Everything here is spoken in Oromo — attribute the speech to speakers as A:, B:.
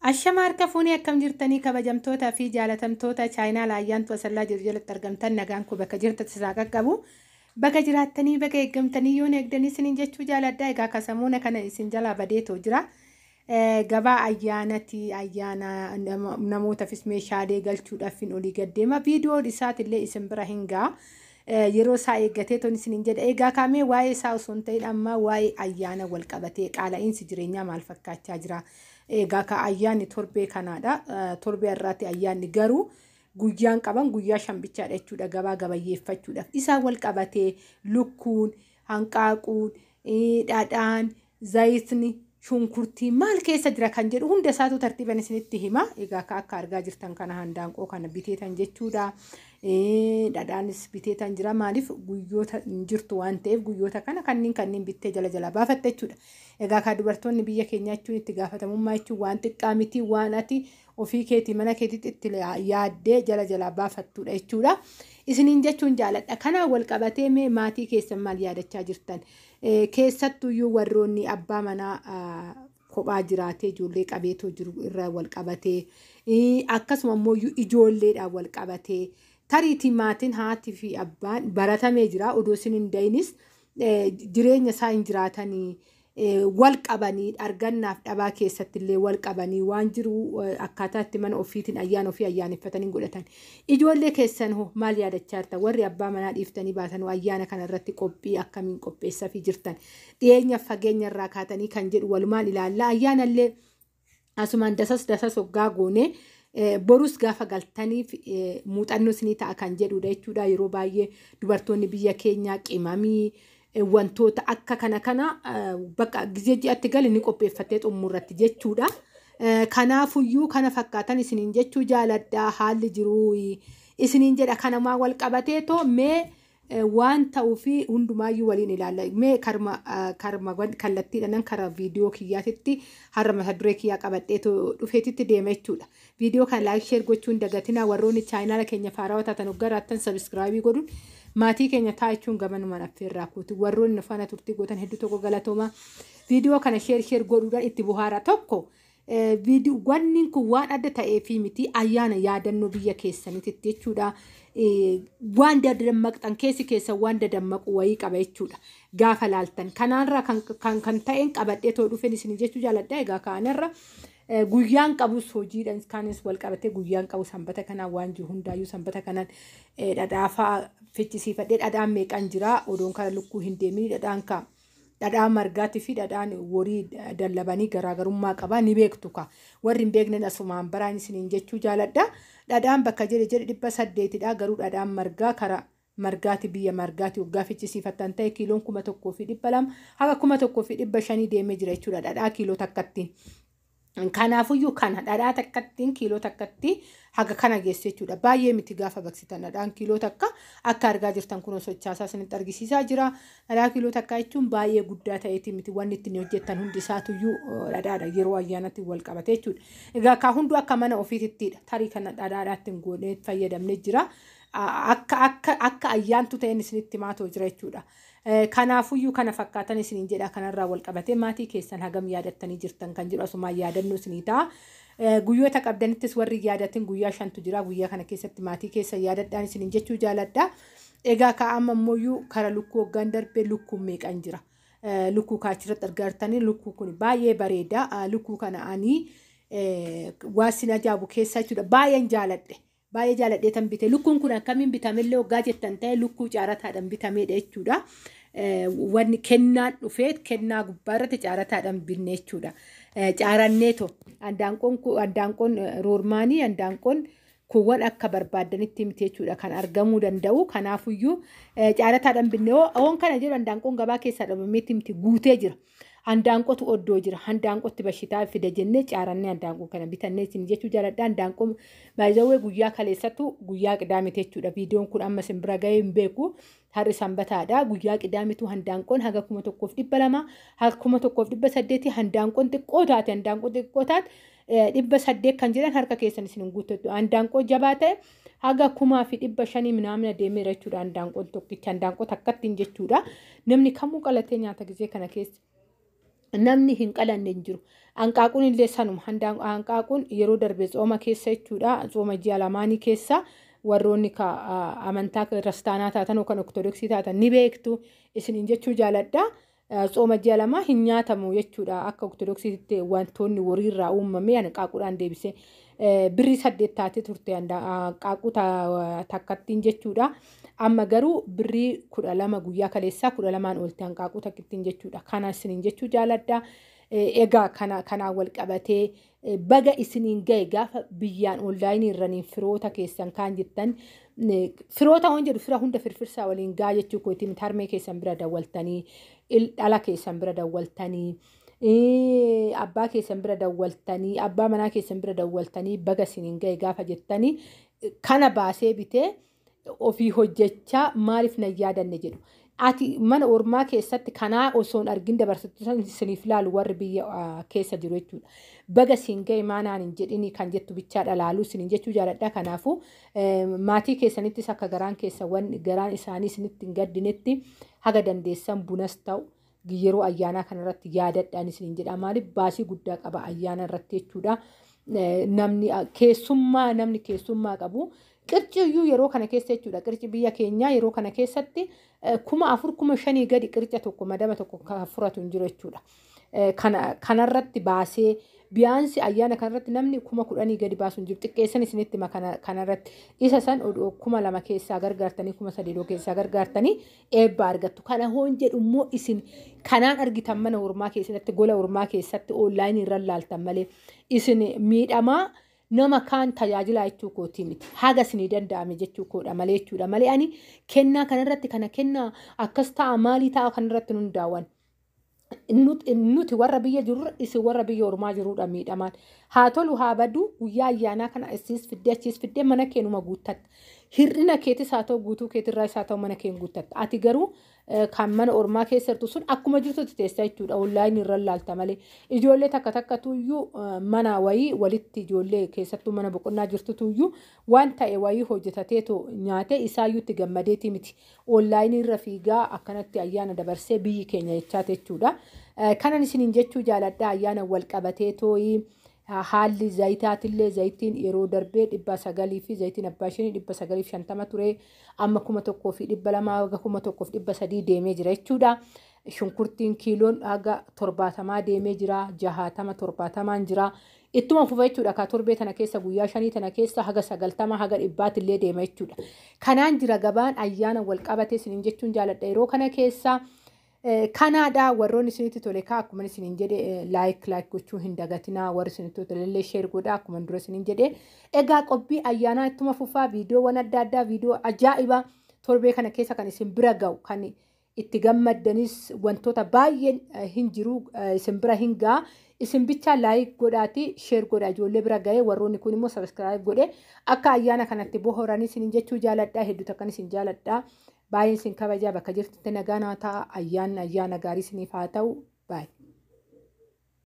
A: Ashama harka fuunee akkam jirtanii kabajamtootaa fi jaalatamtoota chaayinaa laayyaantu asallaa jiru jalatti argamtan nagaan koo bakka jirtatti isaa qaqqabu. Bakka jiraattanii bakka eeggamtanii yoon eegdanii isiniin jechuu jaaladha. Egaa kasamuuna kana isin jalaa badeetoo jira. Gabaa ayyaanati ayyaana namootaafis meeshaalee galchuudhaaf hin olii gaddeema. Viidiyoon isaatillee isin bira hin ga'a. Yeroo isaa eeggatee ton isiniin jedha. Egaa kaamee waa'ee isaa osoo hin ta'in amma waa'ee ayyaana wal qabatee qaala'iinsi jireenyaa maal fakkaachaa jira. Egaa ka ayyaanni torbee kanaadha. Torbee irraatti ayyaanni garuu guyyaan qaban guyyaa shambichaadha jechuudha gabaa gabayyeeffachuudhaaf. Isaan wal qabatee lukkuun, hanqaaquun, dhadhaan, zayitni, shunkurtii maal keessa jira kan jedhu hunda isaatu tartiiban isinitti hima. Egaa akka argaa jirtan kana handaanqoo kana biteetan jechuudha. Dhadhaanis biteetan jira maaliif guyyoota hin jirtu waan ta'eef guyyoota kana kanneen kanneen bittee jala jala baafatte jechuudha. Egaa ka dubartoonni biyya keenyaa jechuun itti gaafatamummaa jechuun waan xiqqaa miti waan ati ofii keetii mana keetiitti itti yaaddee jala jala baafattudha jechuudha. Isiniin jechuun jaaladha. Kanaan wal qabatee mee maatii keessan maal yaadachaa jirtan? Keessattuyyuu warroonni abbaa manaa kophaa jiraatee ijoollee qabeetoo jiru irra wal qabatee akkasuma immoo ijoolleedhaan wal qabatee tariitii maatiin haatii fi abbaan baratamee jira odoo isin hin da'inis jireenya isaa hin jiraatanii wal qabanii argannaaf dhabaa keessatti illee wal qabanii waan jiru akkaataa itti mana ofiitiin ayyaana ofii ayyaaneffatanii godhatan. Ijoollee keessan hoo maal yaadachaa jirtan? Warri abbaa manaa dhiiftanii baatan ayyaana kana irratti qophii akkamiin qopheessafii jirtan? Dhiyeenya fageenya irraa kaatanii kan jedhu walumaan ilaalla. Ayyaanallee asumaan dasas dasas hoggaa goone borus gaafa galtaniif muuxannoo isinii ta'a kan jedhudha jechuudha. Yeroo baay'ee dubartoonni biyya keenyaa qimamii wantoota akka kana kana bakka gizee ji'atti gali ni qopheeffattee xumurratti jechuudha. Kanaafuyyuu kana fakkaatan isiniin jechuu jaaladha haalli jiruu isiniin jedha kanamaa wal qabatee too mee waan ta'uu fi hundumaayyuu waliin ilaalla. Mee karma karma kallattiidhaan karaa viidiyoo kiyyaatitti har'a mata duree kiyyaa qabadhee dhufeetitti deema jechuudha. Viidiyoo kana like share gochuun dagatinaa warroonni chaayinaala keenya faarawaa taatan hoggaa subscribe godhuun maatii keenya taa'ichuun gamanumaan affeerraa kooti. Warroonni faana turtii gootan hedduu tokko galatooma. Viidiyoo kana share share godhuudhaan itti bohaara tokko. Wanni kun waan adda ta'eefi miti ayyaana yaadannoo biyya keessanitti jechuudha. Waan dadammaqxan keessi keessa waan dadammaqu wayii qaba jechuudha. Gaafa laaltan kanaarra kan ta'een qabadhee too dhufeen isin jechuu jaaladha. Egaa kaanarra guyyaan qabus hojiidhaan kaanis wal qabatee guyyaan qabu sanbata kanaan waan jiru hundaayyuu sanbata kanaan dhadhaafaa fichisiifadhee dhadhaan meeqaan jira odoon kana lukkuu hin deemin dhadhaan kaa. Dhadhaa margaatii fi dhadhaan horii dallabanii garaagarummaa qaba ni beektu ka. Warri hin beekne asumaan baraan isiniin jechuu jaaladha. Dhadhaan bakka jedhe jedhe 800dha garuu dhadhaan margaa karaa margaati biyya margaati waggaa fichisiifattan ta'e kiiloon 1200 haga 1500 deemee jira jechuudha dhadhaa kiiloo takkatti. Kanaafuyyuu kana dhadhaa takkattiin kiiloo takkatti haga kana geessu jechuudha. Baay'ee miti gaafa baqsitan dhadhaan kiiloo takka akka argaa jirtan kun sochaasaa isinitti argisiisaa jira. Dhadhaa kiiloo takka jechuun baay'ee guddaa ta'eeti miti wanni ittiin hojjettan hundi isaatuyyuu dhadhaadha yeroo ayyaanatti wal qabate jechuudha. Egaa kaa hunduu akka mana ofiitittidha. Tarii kana dhadhaadhaatti hin goonee fayyadamnee jira. Akka akka akka ayyaantu ta'een isinitti maatoo jira jechuudha. Kanaafuyyuu kana fakkaatan isiniin jedha kanarraa wal qabatee maatii keessan hagam yaadattanii jirtan kan jedhu asumaan yaadannoo isinii ta'a. Guyyoota qabdanittis warri yaadatin guyyaa shantu jira guyyaa kana keessatti maatii keessan yaadadhaan isiniin jechuu jaaladha. Egaa ka amma ammoo kara lukkuu hoggaan darbee lukkuun meeqan jira. Lukkuu kaachirratti argartanii lukkuu kun baay'ee bareeda. Lukkuu kana ani waan sin ajaa'ibu keessaa jechuudha baay'een jaaladhe. Baay'ee jaaladhee tan bite. Lukkuun kun akkamiin bitamellee hoggaa jettan ta'e lukkuu caarataadhaan bitameedha jechuudha. Wanni kennaan dhufee kennaa gubbaa irratti caarataadhaan binne jechuudha. Caaranneeto handaanqoon roormaanii handaanqoon kuuwwan akka barbaadanitti miti jechuudha kan argamuu danda'u. Kanaafuyyuu caarataadhaan binne hoon kana jedhu handaanqoon gabaa keessaa dhabameetti miti guutee jira. Handaanqotu oddoo jira. Handaanqotti bashitaa fida jennee caarannee handaanqoo kana bitannee isin jechuu jaaladha. Handaanqoo baay'ee guyyaa kaleessattu guyyaa qidaamite jechuudha. Viidiyoon kun amma isin bira gahee hin beeku. Har'i sanbataadha. Guyyaa qidaamitu handaanqoon haga 1200 haga 1800 handaanqoon xiqqoo taate handaanqoo xiqqoo taate 800 kan jedhan harka keessan isin hin guuttattu. Handaanqoo jabaa ta'e haga 1500 minaamina deemeera jechuudha. Handaanqoon tokkicha handaanqoo takkattiin jechuudha. Namni kamuu qalatee nyaata gizee kana keessa. Namni hin qalanne hin jiru. Hanqaaquun illee sanuma. Hanqaaquun yeroo darbe tsooma keessa jechuudha. Tsooma ji'a lamaanii keessa warroonni amantaa kiristaanaa taatan yookaan ortodoksii taatan ni beektu isiniin jechuu jaaladha. Tsooma ji'a lamaa hin nyaatamu jechuudha. Akka ortodoksiitti wantoonni horiirraa uumame hanqaaquudhaan deebisee birrii 8 taatee turte hanqaaquu takkattiin jechuudha. Amma garuu birrii 12 guyyaa kaleessaa 12n oolte hanqaaquu takkittiin jechuudha. Kana isiniin jechuu jaaladha. Egaa kanaan wal qabatee baga isiniin ga'e gaafa biyyaan onlaayinii irraniin firoota keessan kaan jettan, firoota waan jedhu fira hunda firfirsaa waliin gaa jechuu kootiin, harmee keessan bira dawwaltanii, dhala keessan bira dawwaltanii, abbaa keessan bira dawwaltanii, abbaa manaa keessan bira dawwaltanii baga isiniin ga'e gaafa jettanii, kana baasee bitee ofii hojjechaa maaliif na yaadanne jedhu. Ati mana ormaa keessatti kanaa osoo hin argin dabarsatu isiniif laalu warri biyya keessa jiru jechuudha. Baga siin ga'e maanaan hin jedhini kan jettu bichaadha laaluu isiniin jechuu jaaladha. Kanaafuu maatii keessanittis akka garaan keessa garaan isaanii isinitti hin gaddinetti haga dandeessan bunas ta'u yeroo ayyaanaa kanarratti yaadadhaan isiniin jedha. Maaliif baasii guddaa qaba ayyaana irratti jechuudha. Namni keessummaa, namni keessummaa qabu qirci iyyuu yeroo kana keessa jechuudha. Qirci biyya keenyaa yeroo kana keessatti 4000, 5000 gadi qirca tokko madaba tokko kan furatu hin jiru jechuudha. Kanarratti baasee biyaansi ayyaana kanarratti namni 10,000 gadi baasu hin jiru. Xiqqeessan isinitti hima. Kanarratti isa san 2000 keessaa gargaartanii, 3000 keessaa gargaartanii eebba argattu. Kana hoon jedhu immoo isin kanaan argitan mana ormaa keessatti, gola ormaa keessatti onlaayinii irra laaltan malee isin miidhamaa nama kaan tajaajilaa jechuu kootii miti. Haga isinii danda'ame jechuu koodha malee jechuudha. Malee ani kennaa kanarratti kana kennaa akkas ta'a maalii ta'a kanarratti nun daawwan. Nuti warra biyya jirurra isin warra biyya ormaa jirudha miidhamaan. Haa tolu haa badu, guyyaa ayyaanaa kana asiis fiddee achiis fiddee mana keenuma guuttatta. Hir'ina keetis haa ta'u, guutuu keetirraa haa ta'u, mana keen guuttatta. Ati garuu kan mana ormaa keessa jirtu sun akkuma jirtutti teessa jechuudha. Onlaayinii irra laalta malee. Ijoollee takka takkatu iyyuu mana wayii walitti, ijoollee keessattuu mana boqonnaa jirtutu iyyuu waan ta'e wayii hojjetateetu nyaatee isaayyuu itti gammadeeti miti. Onlaayinii irra fiigaa akkanatti ayyaana dabarsee biyyi keenya jechaati jechuudha. Kanan isiniin jechuu jaaladha, ayyaana wal qabatee tooyii haalli zayitaatillee, zayitiin yeroo darbee 900 fi zayitiin abbaa shanii 950 ture, amma 1200 haga 1300 deemee jira jechuudha. Shunkurtiin kiiloon haga 70 deemee jira, 60 70 jira. Ittuma fufa jechuudha. Ka torbee tana keessa guyyaa 5 tana keessa haga 90 haga 100tillee deema jechuudha. Kanaan jira gabaan ayyaana wal qabatee isiniin jechuun jaaladha yeroo kana keessa. Kanaadha, warroonni isinitti tole kaa akkuma isiniin jedhe like like gochuu hin dagatinaa, warri isinitti tole illee share godhaa akkuma dura isiniin jedhe. Egaa qophii ayyaanaa ittuma fufaa, viidiyoowwan adda addaa, viidiyoo ajaa'ibaa torbee kana keessa kan isin bira ga'u, kan itti gammaddanis wantoota baay'een hin jiru, isin bira hin ga'a. Isin bichaa like godhaati share godhaa, ijoollee bira ga'ee, warroonni kun immoo subscribe godhe akka ayyaana kanatti bohoranii isiniin jechuu jaaladha. Hedduu takkan isin jaaladha. Baay'een isin kabajaa, bakka jirtutti nagaa naa ta'a. Ayyaanni ayyaana gaarii isiniif haa ta'u. Baay'ee.